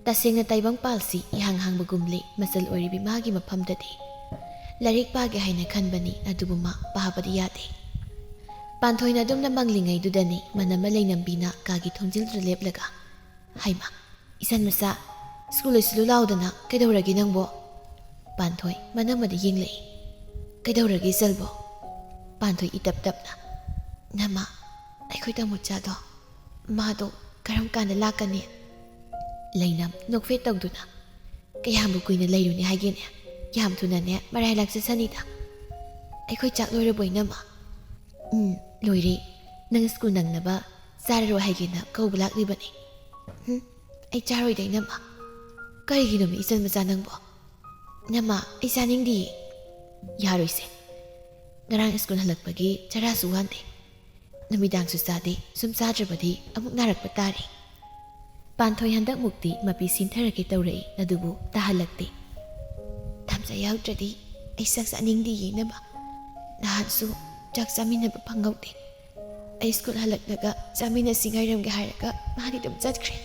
ꯇꯁꯦꯡꯅ ꯇꯥꯏꯕꯪꯄꯥꯜꯁꯤ ꯏꯍꯥꯡ ꯍꯥꯡꯕꯒꯨꯝꯂꯦ ꯃꯆꯜ ꯑꯣꯏꯔꯤꯕꯤ ꯃꯥꯒꯤ ꯃꯐꯝꯗꯗꯤ꯫ ꯂꯥꯏꯔꯤꯛ ꯄꯥꯒꯦ ꯍꯥꯏꯅ ꯈꯟꯕꯅꯤ, ꯑꯗꯨꯕꯨ ꯃꯥ ꯄꯥꯕꯗꯤ ꯌꯥꯗꯦ꯫ ꯄꯥꯟꯊꯣꯏꯅ ꯑꯗꯨꯝꯅ ꯃꯪꯂꯤꯉꯩꯗꯨꯗꯅꯤ ꯃꯅꯝꯃ ꯂꯩꯅꯝꯕꯤꯅ ꯀꯥꯒꯤ ꯊꯣꯡꯖꯤꯜꯗꯨꯗ ꯂꯦꯞꯂꯒ, "ꯍꯩꯃꯥ, ꯏꯆꯟ ꯃꯆꯥ, ꯁ꯭ꯀꯨꯜ ꯂꯣꯏꯁꯤꯜꯂꯨ ꯂꯥꯎꯗꯅ ꯀꯩꯗꯧꯔꯒꯦ ꯅꯪꯕꯣ?" ꯄꯥꯟꯊꯣꯏ ꯃꯅꯝꯃꯗ ꯌꯦꯡꯂꯛꯏ꯫ "ꯀꯩꯗꯧꯔꯒꯦ ꯏꯆꯜꯕꯣ?" ꯄꯥꯟꯊꯣꯏ ꯏꯇꯞ ꯇꯞꯅ, "ꯅꯃꯥ, ꯑꯩꯈꯣꯏ ꯇꯥꯃꯣꯆꯥꯗꯣ, ꯃꯥꯗꯣ ꯀꯔꯝ ꯀꯥꯟꯗ ꯂꯥꯛꯀꯅꯤ?" ꯂꯩꯅꯝ ꯅꯣꯛꯐꯦꯠ ꯇꯧꯗꯨꯅ, "ꯀꯌꯥꯝꯕꯨ ꯀꯨꯏꯅ ꯂꯩꯔꯨꯅꯤ ꯍꯥꯏꯒꯦꯅꯦ? ꯌꯥꯝ ꯊꯨꯅꯅꯦ ꯃꯔꯥꯏ ꯂꯥꯛꯆꯁꯅꯤꯗ꯫ ꯑꯩꯈꯣꯏ ꯆꯥꯛ ꯂꯣꯏꯔꯕꯣ ꯏꯅꯝꯃ?" "ꯎꯝ, ꯂꯣꯏꯔꯦ꯫ ꯅꯪ ꯁ꯭ꯀꯨꯜ ꯅꯪꯅꯕ ꯆꯥꯔꯔꯣ ꯍꯥꯏꯒꯦꯅ ꯀꯧꯕ ꯂꯥꯛꯂꯤꯕꯅꯤ꯫" "ꯍꯨꯝ, ꯑꯩ ꯆꯥꯔꯣꯏꯗ ꯏꯅꯝꯃ꯫" "ꯀꯔꯤꯒꯤꯅꯣꯃꯤ ꯏꯆꯟ ꯃꯆꯥ ꯅꯪꯕꯣ?" "ꯅꯃꯥ, ꯑꯩ ꯆꯥꯅꯤꯡꯗꯤꯌꯦ꯫" "ꯌꯥꯔꯣꯏꯁꯦ꯫ ꯉꯔꯥꯡ ꯁ꯭ꯀꯨꯜ ꯍꯜꯂꯛꯄꯒꯤ ꯆꯔꯥꯁꯨ ꯋꯥꯟꯗꯦ꯫ ꯅꯨꯃꯤꯗꯥꯡꯁꯨ ꯆꯥꯗꯦ꯫ ꯁꯨꯝ ꯆꯥꯗ꯭ꯔꯕꯗꯤ ꯑꯃꯨꯛ ꯅꯥꯔꯛꯄ ꯇꯥꯔꯦ꯫" ꯄꯥꯟꯊꯣꯏ ꯍꯟꯗꯛꯃꯨꯛꯇꯤ ꯃꯄꯤ ꯁꯤꯟꯊꯔꯒꯦ ꯇꯧꯔꯛꯏ, ꯑꯗꯨꯕꯨ ꯇꯥꯍꯜꯂꯛꯇꯦ꯫ "ꯊꯝꯆꯥ ꯌꯥꯎꯗ꯭ꯔꯗꯤ ꯑꯩ ꯆꯥꯛ ꯆꯥꯅꯤꯡꯗꯦ ꯌꯦꯡꯅꯕ꯫ ꯅꯍꯥꯟꯁꯨ ꯆꯥꯛ ꯆꯥꯃꯤꯟꯅꯕ ꯐꯪꯍꯧꯗꯦ꯫ ꯑꯩ ꯁ꯭ꯀꯨꯜ ꯍꯜꯂꯛꯂꯒ ꯆꯥꯃꯤꯟꯅꯁꯤ ꯉꯥꯏꯔꯝꯒꯦ ꯍꯥꯏꯔꯒ ꯃꯥꯗꯤ ꯑꯗꯨꯝ ꯆꯠꯈ꯭ꯔꯦ꯫"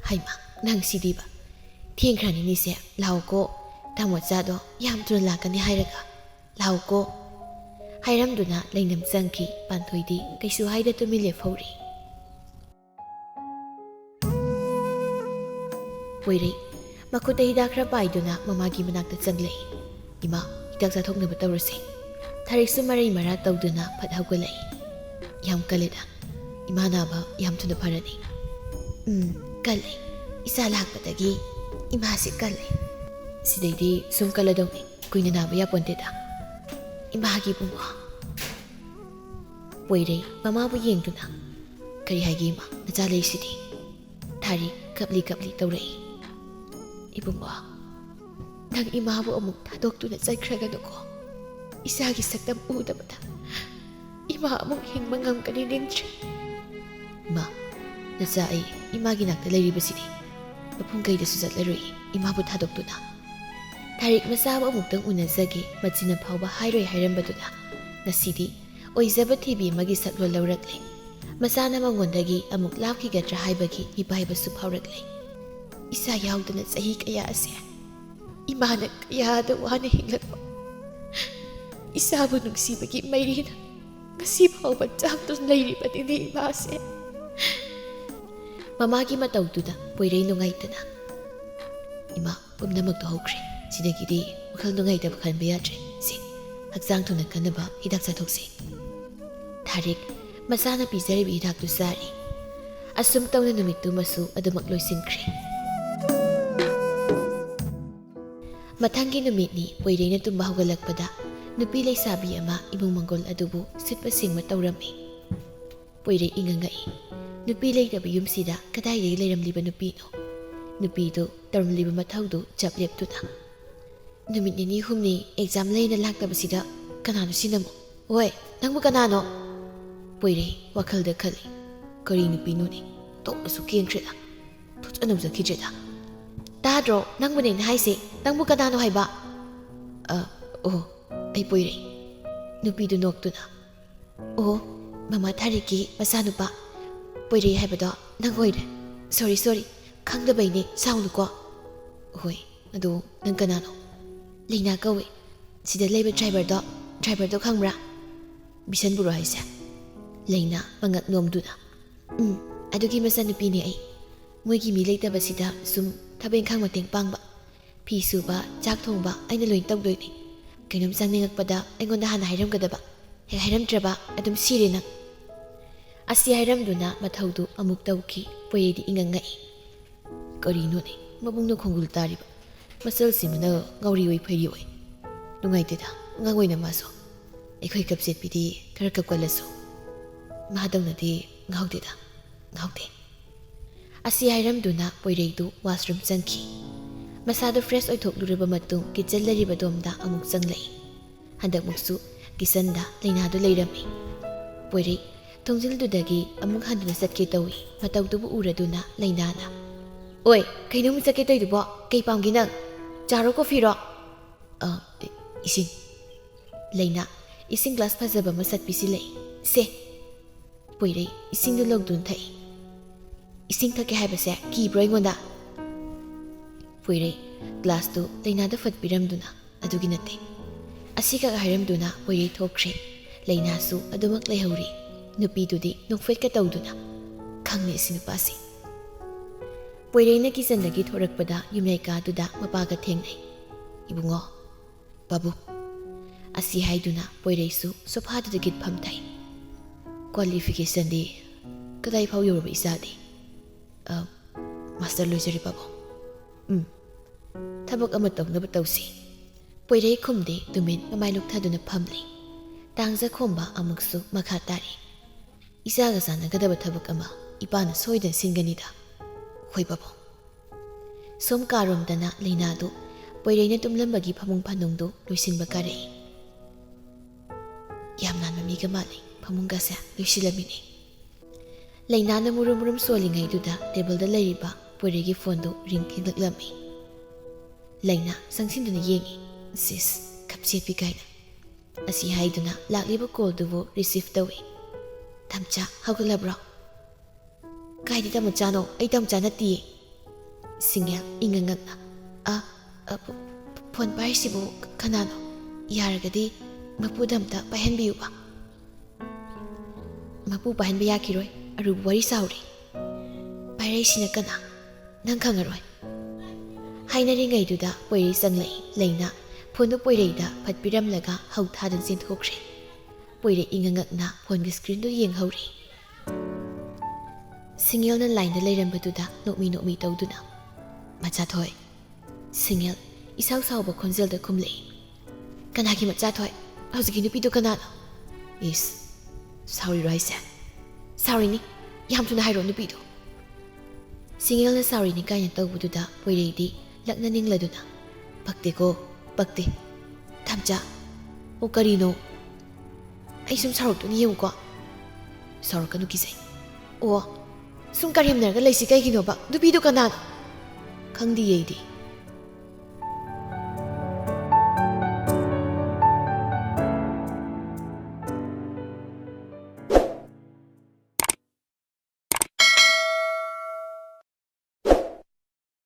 "ꯍꯩꯃꯥ, ꯅꯪ ꯁꯤꯗꯤꯕ꯫ ꯊꯦꯡꯈ꯭ꯔꯅꯤꯅꯤꯁꯦ, ꯂꯥꯛꯑꯣꯀꯣ꯫ ꯇꯥꯃꯣꯆꯥꯗꯣ ꯌꯥꯝ ꯊꯨꯅ ꯂꯥꯛꯀꯅꯤ ꯍꯥꯏꯔꯒ꯫ ꯂꯥꯛꯑꯣꯀꯣ꯫" ꯍꯥꯏꯔꯝꯗꯨꯅ ꯂꯩꯅꯝ ꯆꯪꯈꯤ꯫ ꯄꯥꯟꯊꯣꯏꯗꯤ ꯀꯩꯁꯨ ꯍꯥꯏꯗ ꯇꯨꯃꯤꯟ ꯂꯦꯞꯍꯧꯔꯤ꯫ ꯄꯣꯏꯔꯩ ꯃꯈꯨꯠꯇ ꯍꯤꯗꯥꯛ ꯈꯔ ꯄꯥꯏꯗꯨꯅ ꯃꯃꯥꯒꯤ ꯃꯅꯥꯛꯇ ꯆꯪꯂꯛꯏ꯫ "ꯏꯃꯥ, ꯍꯤꯗꯥꯛ ꯆꯥꯊꯣꯛꯅꯕ ꯇꯧꯔꯁꯦ꯫" ꯊꯥꯔꯤꯛꯁꯨ ꯃꯔꯩ ꯃꯔꯥ ꯇꯧꯗꯨꯅ ꯐꯠ ꯍꯧꯒꯠꯂꯛꯏ꯫ "ꯌꯥꯝ ꯀꯜꯂꯦꯗ꯫ ꯏꯃꯥ ꯅꯥꯕ ꯌꯥꯝ ꯊꯨꯅ ꯐꯔꯅꯤ꯫" "ꯎꯝ, ꯀꯜꯂꯦ꯫ ꯏꯆꯥ ꯂꯥꯛꯄꯗꯒꯤ ꯏꯃꯥꯁꯤ ꯀꯜꯂꯦ꯫ ꯁꯤꯗꯩꯗꯤ ꯁꯨꯝ ꯀꯜꯂꯗꯧꯅꯤ꯫ ꯀꯨꯏꯅ ꯅꯥꯕ ꯌꯥꯄꯣꯟꯇꯦꯗ꯫ ꯏꯃꯥꯒꯤ ꯏꯕꯨꯡꯉꯣ꯫" ꯄꯣꯏꯔꯩ ꯃꯃꯥꯕꯨ ꯌꯦꯡꯗꯨꯅ, "ꯀꯔꯤ ꯍꯥꯏꯒꯦ ꯏꯃꯥ, ꯅꯆꯥ ꯂꯩꯁꯤꯗꯤ?" ꯊꯥꯔꯤ ꯀꯞꯂꯤ ꯀꯞꯂꯤ ꯇꯧꯔꯛꯏ꯫ "ꯏꯕꯨꯡꯉꯣ, ꯅꯪ ꯏꯃꯥꯕꯨ ꯑꯃꯨꯛ ꯊꯥꯗꯣꯛꯇꯨꯅ ꯆꯠꯈ꯭ꯔꯒꯅꯨꯀꯣ꯫ ꯏꯆꯥꯒꯤ ꯁꯛꯇꯝ ꯎꯗꯕꯗ ꯏꯃꯥ ꯑꯃꯨꯛ ꯍꯤꯡꯕ ꯉꯝꯒꯅꯤ ꯅꯤꯡꯗ꯭ꯔꯦ꯫" "ꯏꯃꯥ, ꯅꯆꯥ ꯑꯩ ꯏꯃꯥꯒꯤ ꯅꯥꯛꯇ ꯂꯩꯔꯤꯕꯁꯤꯗꯤ꯫ ꯃꯐꯝ ꯀꯩꯗꯁꯨ ꯆꯠꯂꯔꯣꯏ ꯏꯃꯥꯕꯨ ꯊꯥꯗꯣꯛꯇꯨꯅ꯫" ꯊꯥꯔꯤꯛ ꯃꯆꯥꯕꯨ ꯑꯃꯨꯛꯇꯪ ꯎꯅꯖꯒꯦ, ꯃꯆꯤꯟꯅ ꯐꯥꯎꯕ ꯍꯥꯏꯔꯣꯏ ꯍꯥꯏꯔꯝꯕꯗꯨꯅ ꯉꯁꯤꯗꯤ ꯑꯣꯏꯖꯕ ꯊꯤꯕꯤ ꯑꯃꯒꯤ ꯁꯛꯂꯣꯟ ꯂꯧꯔꯛꯂꯦ꯫ ꯃꯆꯥꯅ ꯃꯉꯣꯟꯗꯒꯤ ꯑꯃꯨꯛ ꯂꯥꯞꯈꯤꯒꯗ꯭ꯔꯥ ꯍꯥꯏꯕꯒꯤ ꯃꯤꯄꯥꯏꯕꯁꯨ ꯐꯥꯎꯔꯛꯂꯦ꯫ ꯏꯆꯥ ꯌꯥꯎꯗꯅ ꯆꯍꯤ ꯀꯌꯥ ꯑꯁꯦ ꯏꯃꯥꯅ ꯀꯌꯥꯗ ꯋꯥꯅ ꯍꯤꯡꯂꯛꯄ, ꯏꯆꯥꯕꯨ ꯅꯨꯡꯁꯤꯕꯒꯤ ꯃꯩꯔꯤꯅ ꯉꯁꯤ ꯐꯥꯎꯕ ꯆꯥꯛꯇꯨꯅ ꯂꯩꯔꯤꯕꯅꯤꯅꯦ ꯏꯃꯥꯁꯦ꯫ ꯃꯃꯥꯒꯤ ꯃꯇꯧꯗꯨꯗ ꯄꯣꯏꯔꯩ ꯅꯨꯡꯉꯥꯏꯇꯅ, "ꯏꯃꯥ, ꯄꯨꯝꯅꯃꯛꯇꯣ ꯍꯧꯈ꯭ꯔꯦ꯫ ꯁꯤꯗꯒꯤꯗꯤ ꯋꯥꯈꯜ ꯅꯨꯡꯉꯥꯏꯇꯕ ꯈꯟꯕ ꯌꯥꯗ꯭ꯔꯦ꯫ ꯁꯤ, ꯍꯛꯆꯥꯡ ꯊꯨꯅ ꯀꯟꯅꯕ ꯍꯤꯗꯥꯛ ꯆꯥꯊꯣꯛꯁꯤ꯫" ꯊꯥꯔꯤꯛ ꯃꯆꯥꯅ ꯄꯤꯖꯔꯤꯕ ꯍꯤꯗꯥꯛꯇꯨ ꯆꯥꯔꯤ꯫ ꯑꯁꯨꯝ ꯇꯧꯅ ꯅꯨꯃꯤꯠꯇꯨꯃꯁꯨ ꯑꯗꯨꯃꯛ ꯂꯣꯏꯁꯤꯟꯈ꯭ꯔꯦ꯫ ꯃꯊꯪꯒꯤ ꯅꯨꯃꯤꯠꯅꯤ ꯄꯣꯏꯔꯩꯅ ꯇꯨꯝꯕ ꯍꯧꯒꯠꯂꯛꯄꯗ ꯅꯨꯄꯤ ꯂꯩꯁꯥꯕꯤ ꯑꯃ ꯏꯃꯨꯡ ꯃꯪꯒꯣꯜ ꯑꯗꯨꯕꯨ ꯁꯤꯠꯄ ꯁꯦꯡꯕ ꯇꯧꯔꯝꯃꯤ꯫ ꯄꯣꯏꯔꯩ ꯏꯉꯛ ꯉꯛꯏ꯫ ꯅꯨꯄꯤ ꯂꯩꯇꯕ ꯌꯨꯝꯁꯤꯗ ꯀꯗꯥꯏꯗꯒꯤ ꯂꯩꯔꯝꯂꯤꯕ ꯅꯨꯄꯤꯅꯣ? ꯅꯨꯄꯤꯗꯨ ꯇꯧꯔꯝꯂꯤꯕ ꯃꯊꯧꯗꯨ ꯆꯞ ꯂꯦꯞꯇꯨꯅ꯫ "ꯅꯨꯃꯤꯠ ꯅꯤꯅꯤ ꯍꯨꯝꯅꯤ ꯑꯦꯛꯖꯥꯝ ꯂꯩꯅ ꯂꯥꯛꯇꯕꯁꯤꯗ ꯀꯅꯥꯅꯣ ꯁꯤꯅꯃꯨꯛ? ꯑꯣꯏ, ꯅꯪꯕꯨ ꯀꯅꯥꯅꯣ?" ꯄꯣꯏꯔꯩ ꯋꯥꯈꯜꯗ ꯈꯜꯂꯤ꯫ "ꯀꯔꯤ ꯅꯨꯄꯤꯅꯣꯅꯦ? ꯇꯣꯛꯅꯁꯨ ꯀꯦꯟꯈ꯭ꯔꯦꯗ꯫ ꯊꯣꯛꯆꯅꯕ ꯆꯠꯈꯤꯗ꯭ꯔꯦꯗ꯫ ꯇꯥꯗ꯭ꯔꯣ? ꯅꯪꯕꯨꯅꯦ ꯑꯩꯅ ꯍꯥꯏꯁꯦ꯫ ꯅꯪꯕꯨ ꯀꯅꯥꯅꯣ ꯍꯥꯏꯕ?" "ꯑ, ꯑꯣ, ꯑꯩ ꯄꯣꯏꯔꯩ꯫" ꯅꯨꯄꯤꯗꯨ ꯅꯣꯛꯇꯨꯅ, "ꯑꯣ, ꯃꯃꯥ ꯊꯥꯔꯤꯛꯀꯤ ꯃꯆꯥꯅꯨꯄꯥ ꯄꯣꯏꯔꯩ ꯍꯥꯏꯕꯗꯣ ꯅꯪ ꯑꯣꯏꯔꯦ꯫ ꯁꯣꯔꯤ, ꯁꯣꯔꯤ, ꯈꯪꯗꯕꯩꯅꯦ, ꯁꯥꯎꯅꯨꯀꯣ꯫" "ꯍꯣꯏ, ꯑꯗꯣ ꯅꯪ ꯀꯅꯥꯅꯣ?" "ꯂꯩꯅꯥ ꯀꯧꯋꯦ꯫ ꯁꯤꯗ ꯂꯩꯕ ꯗ꯭ꯔꯥꯏꯚꯔꯗꯣ, ꯗ꯭ꯔꯥꯏꯚꯔꯗꯣ ꯈꯪꯕ꯭ꯔꯥ?" "ꯕꯤꯁꯟꯕꯨꯔꯣ ꯍꯥꯏꯁꯦ?" ꯂꯩꯅꯥ ꯃꯉꯛ ꯅꯣꯝꯗꯨꯅ, "ꯎꯝ, ꯑꯗꯨꯒꯤ ꯃꯆꯥꯅꯨꯄꯤꯅꯦ ꯑꯩ꯫ ꯃꯣꯏꯒꯤ ꯃꯤ ꯂꯩꯇꯕꯁꯤꯗ ꯁꯨꯝ ꯊꯕꯛ ꯏꯪꯈꯥꯡ ꯃꯇꯦꯡ ꯄꯥꯡꯕ꯫ ꯐꯤ ꯁꯨꯕ, ꯆꯥꯛ ꯊꯣꯡꯕ ꯑꯩꯅ ꯂꯣꯏ ꯇꯧꯗꯣꯏꯅꯦ꯫ ꯀꯩꯅꯣꯝ ꯆꯥꯅꯤꯡꯉꯛꯄꯗ ꯑꯩꯉꯣꯟꯗ ꯍꯥꯟꯅ ꯍꯥꯏꯔꯝꯒꯗꯕ꯫ ꯍꯦꯛ ꯍꯥꯏꯔꯝꯗ꯭ꯔꯕ ꯑꯗꯨꯝ ꯁꯤꯔꯦ ꯅꯪ꯫" ꯑꯁꯤ ꯍꯥꯏꯔꯝꯗꯨꯅ ꯃꯊꯧꯗꯨ ꯑꯃꯨꯛ ꯇꯧꯈꯤ꯫ ꯄꯣꯏꯔꯩꯗꯤ ꯏꯉꯛ ꯉꯛꯏ꯫ "ꯀꯔꯤꯅꯣꯅꯦ, ꯃꯕꯨꯡꯅ ꯈꯣꯡꯒꯨꯜ ꯇꯥꯔꯤꯕ? ꯃꯆꯜꯁꯤꯃꯅ ꯉꯥꯎꯔꯤ ꯑꯣꯏ ꯐꯩꯔꯤ ꯑꯣꯏ꯫ ꯅꯨꯡꯉꯥꯏꯇꯦꯗ, ꯑꯉꯥꯡ ꯑꯣꯏꯅ ꯃꯥꯁꯨ꯫ ꯑꯩꯈꯣꯏ ꯀꯞꯆꯦꯠꯄꯤꯗꯤ ꯈꯔ ꯀꯞꯀꯜꯂꯁꯨ, ꯃꯍꯥꯗꯧꯅꯗꯤ ꯉꯥꯎꯗꯦꯗ, ꯉꯥꯎꯗꯦ꯫" ꯑꯁꯤ ꯍꯥꯏꯔꯝꯗꯨꯅ ꯄꯣꯏꯔꯩꯗꯨ ꯋꯥꯁꯔꯨꯝ ꯆꯪꯈꯤ꯫ ꯃꯁꯥꯗꯨ ꯐ꯭ꯔꯦꯁ ꯑꯣꯏꯊꯣꯛꯂꯨꯔꯕ ꯃꯇꯨꯡ ꯀꯤꯠꯆꯟ ꯂꯩꯔꯤꯕ ꯗꯣꯝꯗ ꯑꯃꯨꯛ ꯆꯪꯂꯛꯏ꯫ ꯍꯟꯗꯛꯃꯨꯛꯁꯨ ꯀꯤꯠꯆꯟꯗ ꯂꯩꯅꯥꯗꯨ ꯂꯩꯔꯝꯃꯤ꯫ ꯄꯣꯏꯔꯩ ꯊꯣꯡꯖꯤꯜꯗꯨꯗꯒꯤ ꯑꯃꯨꯛ ꯍꯟꯗꯨꯅ ꯆꯠꯀꯦ ꯇꯧꯏ꯫ ꯃꯇꯧꯗꯨꯕꯨ ꯎꯔꯗꯨꯅ ꯂꯩꯅꯥꯅ, "ꯑꯣꯏ, ꯀꯩꯅꯣ ꯑꯃꯨꯛ ꯆꯠꯀꯦ ꯇꯧꯏꯗꯨꯕꯣ? ꯀꯩ ꯄꯥꯝꯒꯦ ꯅꯪ? ꯆꯥꯔꯣ, ꯀꯣꯐꯤꯔꯣ?" "ꯑ, ꯏꯁꯤꯡ꯫" ꯂꯩꯅꯥ ꯏꯁꯤꯡ ꯒ꯭ꯂꯥꯁ ꯐꯖꯕ ꯑꯃ ꯁꯠ ꯄꯤꯁꯤꯜꯂꯛꯏ꯫ "ꯁꯦ꯫" ꯄꯣꯏꯔꯩ ꯏꯁꯤꯡꯗꯨ ꯂꯧꯗꯨꯅ ꯊꯛꯏ꯫ "ꯏꯁꯤꯡ ꯊꯛꯀꯦ ꯍꯥꯏꯕꯁꯦ ꯀꯤꯕ꯭ꯔꯣ ꯑꯩꯉꯣꯟꯗ?" ꯄꯣꯏꯔꯩ ꯒ꯭ꯂꯥꯁꯇꯨ ꯂꯩꯅꯥꯗ ꯐꯠ ꯄꯤꯔꯝꯗꯨꯅ, "ꯑꯗꯨꯒꯤ ꯅꯠꯇꯦ, ꯑꯁꯤꯈꯛ ꯍꯥꯏꯔꯝꯗꯨꯅ ꯄꯣꯏꯔꯩ ꯊꯣꯛꯈ꯭ꯔꯦ꯫ ꯂꯩꯅꯥꯁꯨ ꯑꯗꯨꯃꯛ ꯂꯩꯍꯧꯔꯤ꯫ ꯅꯨꯄꯤꯗꯨꯗꯤ ꯅꯣꯛꯐꯦꯠꯀ ꯇꯧꯗꯨꯅ, "ꯈꯪꯉꯦ ꯑꯁꯤ ꯅꯨꯄꯥꯁꯤ"꯫ ꯄꯣꯏꯔꯩꯅ ꯀꯤꯆꯟꯗꯒꯤ ꯊꯣꯔꯛꯄꯗ ꯌꯨꯝꯌꯥꯏꯀꯥꯗꯨꯗ ꯃꯄꯥꯒ ꯊꯦꯡꯅꯩ꯫ "ꯏꯕꯨꯡꯉꯣ, ꯄꯥꯕꯨꯡ"꯫ ꯑꯁꯤ ꯍꯥꯏꯗꯨꯅ ꯄꯣꯏꯔꯩꯁꯨ ꯁꯣꯐꯥꯗꯨꯗ ꯒꯤꯠ ꯐꯝꯊꯩ꯫ "Qualificationꯗꯤ ꯀꯗꯥꯏ ꯐꯥꯎ ꯌꯧꯔꯕ ꯏꯆꯥꯗꯤ?" "ꯑ, ꯃꯥꯁꯇꯔ ꯂꯣꯏꯖꯔꯦ ꯄꯥꯕꯨꯡ"꯫ "ꯎꯝ, ꯊꯕꯛ ꯑꯃ ꯇꯧꯅꯕ ꯇꯧꯁꯤ"꯫ ꯄꯣꯏꯔꯩ ꯈꯨꯝꯗꯦ, ꯇꯨꯃꯤꯟ ꯃꯃꯥꯏ ꯂꯨꯛꯊꯗꯨꯅ ꯐꯝꯂꯤ꯫ ꯇꯥꯡꯖꯈꯣꯝꯕ ꯑꯃꯨꯛꯁꯨ ꯃꯈꯥ ꯇꯥꯔꯤ꯫ "ꯏꯆꯥꯒ ꯆꯥꯟꯅꯒꯗꯕ ꯊꯕꯛ ꯑꯃ ꯏꯄꯥꯅ ꯁꯣꯏꯗꯅ ꯁꯤꯟꯒꯅꯤꯗ꯫ ꯍꯣꯏ ꯄꯥꯕꯨꯡ"꯫ ꯁꯣꯝ ꯀꯥꯔꯣꯝꯗꯅ ꯂꯩꯅꯥꯗꯨ ꯄꯣꯏꯔꯩꯅ ꯇꯨꯝꯂꯝꯕꯒꯤ ꯐꯃꯨꯡ ꯐꯥꯅꯨꯡꯗꯨ ꯂꯣꯏꯁꯤꯟꯕ ꯀꯥꯔꯛꯏ꯫ ꯌꯥꯝ ꯅꯥꯟꯕ ꯃꯤꯒ ꯃꯥꯜꯂꯤ, ꯐꯃꯨꯡꯒꯁꯦ ꯂꯣꯏꯁꯤꯜꯂꯝꯃꯤꯅꯤ꯫ ꯂꯩꯅꯥꯅ ꯃꯨꯔꯨꯝ ꯃꯨꯔꯨꯝ ꯁꯣꯜꯂꯤꯉꯩꯗꯨꯗ ꯇꯦꯕꯜꯗ ꯂꯩꯔꯤꯕ ꯄꯣꯏꯔꯩꯒꯤ ꯐꯣꯟꯗꯨ ꯔꯤꯡ ꯈꯤꯡꯂꯛꯂꯝꯃꯤ꯫ ꯂꯩꯅꯥ ꯆꯪꯁꯤꯟꯗꯨꯅ ꯌꯦꯡꯉꯤ꯫ ꯁꯤꯁ, ꯈꯞꯆꯦꯠꯄꯤ ꯀꯥꯏꯅ꯫ ꯑꯁꯤ ꯍꯥꯏꯗꯨꯅ ꯂꯥꯛꯂꯤꯕ ꯀꯣꯜꯗꯨꯕꯨ ꯔꯤꯁꯤꯚ ꯇꯧꯏ꯫ "ꯇꯝꯆꯥ, ꯍꯧꯒꯠꯂꯕ꯭ꯔꯣ?" "ꯀꯥꯏꯗ ꯇꯝꯆꯥꯅꯣ? ꯑꯩ ꯇꯝꯆꯥ ꯅꯠꯇꯤꯌꯦ"꯫ ꯁꯤꯡꯌꯥ ꯏꯪꯉ ꯉꯛꯅ, "ꯑ, ꯑ, ꯐꯣꯟ ꯄꯥꯏꯔꯤꯁꯤꯕꯨ ꯀꯅꯥꯅꯣ? ꯌꯥꯔꯒꯗꯤ ꯃꯄꯨꯗ ꯑꯝꯇ ꯄꯥꯏꯍꯟꯕꯤꯌꯨꯕ"꯫ "ꯃꯄꯨ ꯄꯥꯏꯍꯟꯕ ꯌꯥꯈꯤꯔꯣꯏ, ꯑꯔꯨꯕ ꯋꯥꯔꯤ ꯁꯥꯎꯔꯤ"꯫ "ꯄꯥꯏꯔꯛꯏꯁꯤꯅ ꯀꯅꯥ? ꯅꯪ ꯈꯪꯉꯔꯣꯏ"꯫ ꯍꯥꯏꯅꯔꯤꯉꯩꯗꯨꯗ ꯄꯣꯏꯔꯩ ꯆꯪꯂꯛꯏ꯫ ꯂꯩꯅꯥ ꯐꯣꯟꯗꯨ ꯄꯣꯏꯔꯩꯗ ꯐꯠ ꯄꯤꯔꯝꯂꯒ ꯍꯧ ꯊꯥꯗꯨꯅ ꯆꯦꯟꯊꯣꯛꯈ꯭ꯔꯦ꯫ ꯄꯣꯏꯔꯩ ꯏꯪꯉ ꯉꯛꯅ ꯐꯣꯟꯒꯤ ꯁ꯭ꯀ꯭ꯔꯤꯟꯗꯨ ꯌꯦꯡꯍꯧꯔꯤ꯫ ꯁꯤꯡꯌꯦꯜꯅ ꯂꯥꯏꯟꯗ ꯂꯩꯔꯝꯕꯗꯨꯗ ꯅꯣꯛꯃꯤ ꯅꯣꯛꯃꯤ ꯇꯧꯗꯨꯅ, "ꯃꯆꯥꯊꯣꯏ"꯫ ꯁꯤꯡꯌꯦꯜ ꯏꯁꯥꯎ ꯁꯥꯎꯕ ꯈꯣꯟꯖꯦꯜꯗ ꯈꯨꯝꯂꯛꯏ꯫ "ꯀꯅꯥꯒꯤ ꯃꯆꯥꯊꯣꯏ? ꯍꯧꯖꯤꯛꯀꯤ ꯅꯨꯄꯤꯗꯨ ꯀꯅꯥꯅꯣ?" "ꯏꯁ, ꯁꯥꯎꯔꯤꯔꯣ ꯍꯥꯏꯁꯦ?" "ꯁꯥꯎꯔꯤꯅꯤ꯫ ꯌꯥꯝ ꯊꯨꯅ ꯍꯥꯏꯔꯣ ꯅꯨꯄꯤꯗꯣ"꯫ ꯁꯤꯡꯌꯦꯜꯅ "ꯁꯥꯎꯔꯤꯅꯤ" ꯀꯥꯏꯅ ꯇꯧꯕꯗꯨꯗ ꯄꯣꯏꯔꯩꯗꯤ ꯂꯛꯅ ꯅꯤꯡꯂꯗꯨꯅ, "ꯄꯛꯇꯦꯀꯣ, ꯄꯛꯇꯦ꯫ ꯊꯝꯆꯥ, ꯑꯣ ꯀꯔꯤꯅꯣ? ꯑꯩ ꯁꯨꯝ ꯁꯥꯎꯔꯛꯇꯣꯏꯅꯤ ꯌꯦꯡꯉꯨꯀꯣ"꯫ "ꯁꯥꯎꯔꯛꯀꯅꯨ, ꯀꯤꯖꯩ"꯫ "ꯑꯣ, ꯁꯨꯝ ꯀꯔꯦꯝꯅꯔꯒ ꯂꯩꯁꯤ ꯀꯩꯒꯤꯅꯣꯕ? ꯅꯨꯄꯤꯗꯣ ꯀꯅꯥꯅꯣ?" "ꯈꯪꯗꯤꯌꯦ ꯑꯩꯗꯤ"꯫